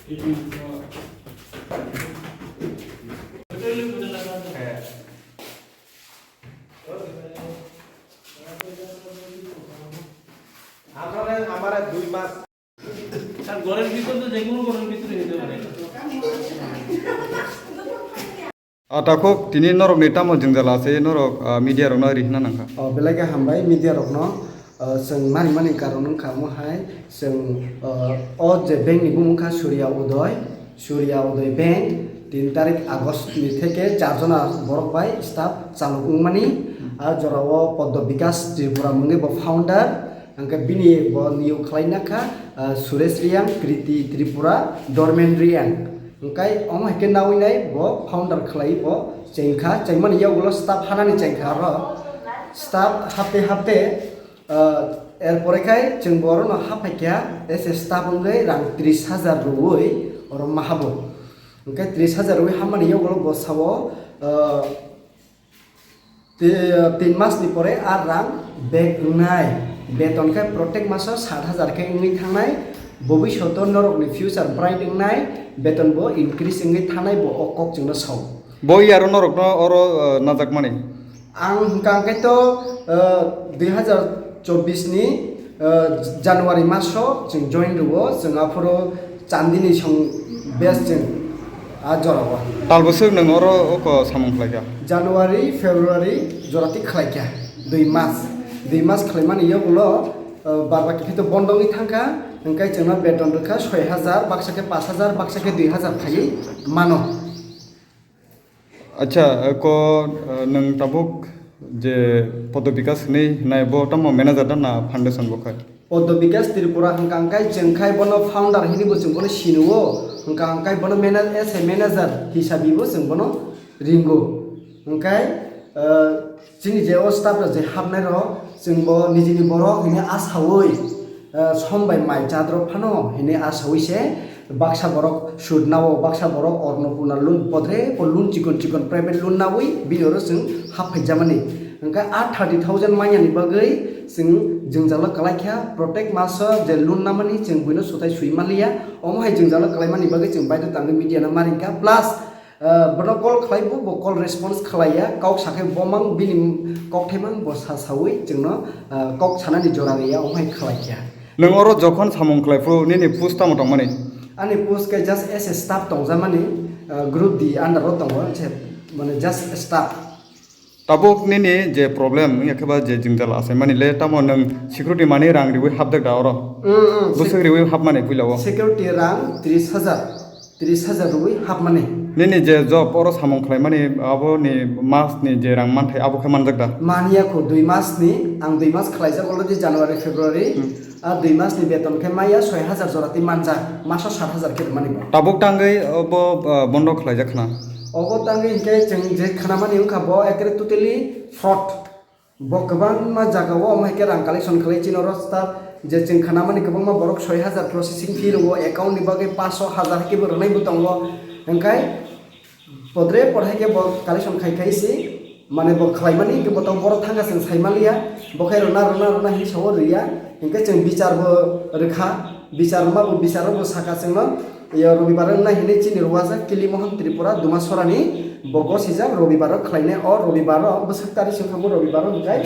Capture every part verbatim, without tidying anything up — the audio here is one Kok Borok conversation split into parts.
Amare, amare dui mas. Sir, ঘরের ভিতরে তো যে কোনো ঘরের ভিতরে হতে পারে। Ah, takhuk, tini norok ni tamo jwngjal ase, norok, ah, media rok no ri hwnna nangkha. Oh, belai khe hambai media rok no, ah, chwng narimani karon wngkha omo hai, chwng, ah, o je bank ni bumung kha Surya Udoy, Surya Udoy Bank, tin tarik August ni theke char jona borok bai staff chalok wngmani, ah, jora o Poddo Bikas Tripura mungwi bo founder, hwnkhe bini bo niyok khlai nakha, ah, Suresh Reang, Kriti Tripura, Dormen Reang. Hwnkhe omo hai khe nawi nai bo founder khlai bo chengkha, chengmani yagulo staff hanani chengkha oro. Staff hapte hapte, ah, er pore khai chwng bo orono haphaikha, as a staff wngwi rang tris hajar rwui oro mahabo. Hwnkhe tris hajar rwui hammani yagulo bo sao, ah, Ti-, tin mas ni pore ar rang back wngnai. Beton khe protek maso sat hajar khe wngwi thangnai. Bobishoto norokni future bright wngnai. Beton bo increase wngwi thangnai bo o kok chwngno sao. Bo yaro norokno oro, eh, najakmani? Ang hwnkha hwnkhe to, eh, dui hazar chobbish ni, eh, January maso chwng join rwo, chwng aphuru Chandini song best chwng a jorao. Tal bwswk nwng oro oko samung khlaikha? January, February jora tik khlaikha. Dui mas. Dui mas khlaimani yagulo, uh, bar baki khe to bondo wngwi thangkha. Hwnkhe chwngno beton rwkha soi hajar, baksa khe pash hajar, baksa khe dui hajar khaiwi mano. Acha, ko, eh, nwng tabuk je Poddo Bikas hinwi hinai bo tamo manager da na foundation bo khai? Poddo Bikas Tripura hwnkha hwnkhe chwng khai bono founder hinwi bo chwng bono sinio, hwnkha hwnkhe bono mana-, as a manager hisabi bo chwng bono ringo. Hwnkhe, eh, chini je o staff rok je hapnai rok chwng bo nijini borok hinwi asaui, eh, som bai mai chadrok phano hinwi asaui se baksa borok sud nao, baksa borok Annapurna loan podre po loan chikon chikon private loan naui bini oro chwng hap phaijamani. Hwnkhe a thirty thousand manyani bagwi chwng jwngjalo kwlaikha, protek maso je loan namani chwng buino swtai sui manliya, omo hai jwngjalo kwlaimani bagwi chwng baidho tangwi media no maringkha, plus, ah, bono call khlaibo, bo call response khlaiya, kok sakhe bomang bini kokthai mang bo sa saui chwngno, ah, kok sanani jora riya, omo hai khlaikha. Nwng oro jokhon samung khlai phuru nini post tamo tongmani? Ani post khe just as a staff tongjamani, ah, group D under o tongo, se mane just staff. Tabuk nini je problem wngya khe ba je jwngjal achaimani le tamo nwng security mani rang riwi hapdek da oro? Mm, mm, sec- Bwswk riwi hapmani puila o? Security rang tris hajar, tris hajar riwi hapmani. Nini je job oro samung khlaimani aboni mas ni je rang manthai abo khe manjak da? Manya kho dui mas ni, ang dui mas khlaijak already January, February. Hmm. A dui mas ni beton khe maya soi hajar jora twi manjak, maso sat hajar khe rwmani bo. Tabuk tangwi obo, ah, bondo khlaijak khna? Obo tangwi hinkhe chwng je khnamani wngkha bo ekre totally fraud. Bo kwbangma jagao omo hai khe rang collection khlai chini oro staff je chwng khnamani kwbangma borok soi hajar processing fee rwo, account ni bagwi paso hajar hai khe bo rwnai bo tongo. Hwnkhe Podre por hai khe bo collection khai khai se, mane bo khlaimani hinkhe bo to borok thangkha chwng sai manliya, bo khai rwna, rwna, rwna hinwi sao rwya, hinkhe chwng bichar bo rwkha, bichar rwma bo bichar rok bo sakha chwngno, yo Robibar wngna hinwi chini rwajak Kili Mohan Tripura Dumasora ni bo gosijak Robibar o khlainai, o Robibar o bwswk tarik se wngkha bo Robibar o hwnkhe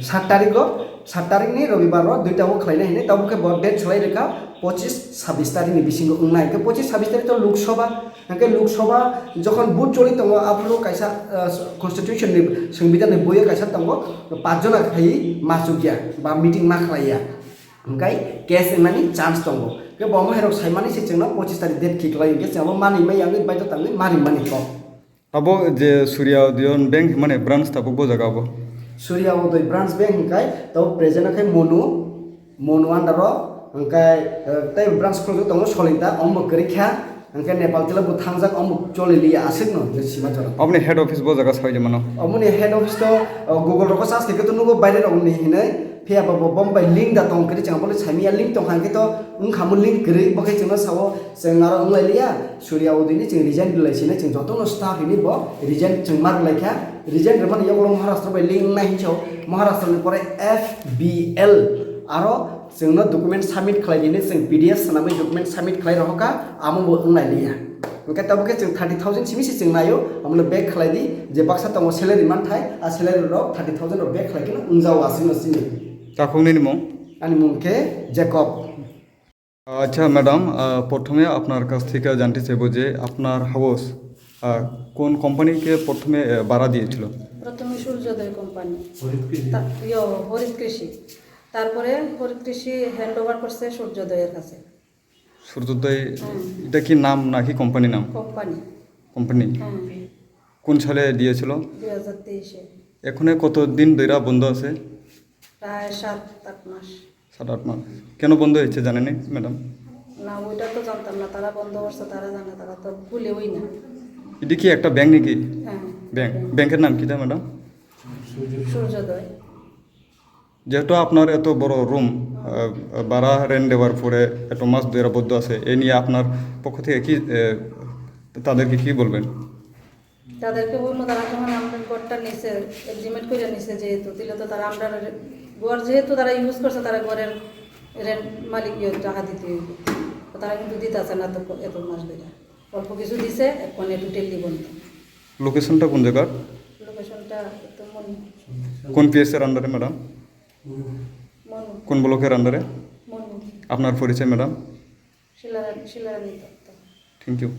sat tarik o, sat tarik ni Robibar o duita o khlainai hinwi tabuk khe bo date swlai rwkha pochis sabbish tarik ni bisingo wngnai, hinkhe pochis sabbish tarik to Lok Sabha. Hwnkhe Lok Sabha jokhon vote choli tongo, aphuru kaisa, ah, constitution ni, songbidhan ni boyo kaisa tongo, pach jona khai ma chukya ba meeting ma khlaiya. Hwnkhe case wngmani chance tongo. Hwnkhe bo omo hai rok saimani se chwngno pochis tarik date khiklai hwnkhe chwngno manwi maya wngwi baidho tangwi ma rimani kok. Abo je Surya Udayan Bank hwnmani branch tabuk bo jaga abo? Surya Uday branch bank hwnkhe tabuk present o khe Monu, Monu under o, hwnkhe, eh, tei branch khuluk tongo Solinta, omo kwrwi kha, hwnkhe Nepal tila bo thangjak, omo choli liya aswk no, je sima jora. Oboni head office bo jaga sawi mano? Oboni head office to, eh, Google rogo search khe to nugo baire rok ni hinwi, phiya ba bo Bombay link da tong kwrwi, chwng abo le saimanya link tong kha, hwnkhe to wngkha mo link kwrwi, bo khe chwngno sao, chwng aro wnglai liya, Surya Uday ni chwng resign rwlai sini, chwng jotono staff hini bo resign chwng ma rwlai kha, resign rwmani yagulo Maharashtra bai link wngnai hinwi sao, Maharashtra ni pore F B L aro Chwngno document submit khlai dini, chwng P D F swnamwi document submit khlai rohorkha, amo bo wnglai liya. Hwnkhe tabuk khe chwng thirty thousand simi se chwng naio, amono back khlai di, je baksa tongo salary manthai, a salary rok thirty thousand rok back khlai kheno wngjao aswkno chini. Takhuknini mung? Ani mung khe Jacob. আচ্ছা ম্যাডাম, আহ, প্রথমে আপনার কাছ থেকে জানতে চাইবো যে আপনার হাউস, আহ, কোন কোম্পানিকে প্রথমে, আহ, ভাড়া দিয়েছিল? প্রথমে সূর্যোদয় কোম্পানি। হরিত কৃষি। তা-, ইয়ো, হরিত কৃষি। তারপরে হরিত কৃষি হ্যান্ড ওভার করছে সূর্যোদয়ের কাছে। সূর্যোদয়, হুম। এটা কি নাম নাকি কোম্পানি নাম? কোম্পানি। কোম্পানি? হুম। কোন সালে দিয়েছিল? দুই হাজার তেইশে। এখনো কত দিন ধরে বন্ধ আছে? প্রায় সাত আট মাস। সাত আট মাস। কেন বন্ধ হয়েছে জানেন, ম্যাডাম? না, ওইটা তো জানতাম না, তারা বন্ধ করছে, তারা জানে, তারা তো খুলেওই না। এটা কি একটা ব্যাংক নাকি? হ্যাঁ। ব্যাংক। ব্যাংকের নাম কিটা, ম্যাডাম? সূর্যোদয়। যেহেতু আপনার এত বড় রুম, আহ, ভাড়া রেন্ট দেওয়ার পরে এত মাস ধরে বন্ধ আছে, এ নিয়ে আপনার পক্ষ থেকে কি, আহ, তাদেরকে কি বলবেন? তাদেরকে বলবো, তারা যখন আমরা ঘরটা নিছে, এগ্রিমেন্ট করে নিছে যেহেতু, দিলে তো তারা আমরা ঘর যেহেতু তারা ইউজ করছে, তারা ঘরের রেন্ট মালিক ইয়ে টাকা দিতে হইব। তো তারা কিন্তু দিতে আছে না তো এত মাস ধরে। অল্প কিছু দিছে, এখন টোটালি বন্ধ। লোকেশনটা কোন জায়গার? লোকেশনটা তো মন কোন পিএস এর আন্ডারে, ম্যাডাম? মন কোন ব্লকের আন্ডারে? মন আপনার পরিচয়, madam? Shilarani, Shilarani Dutta. Thank you.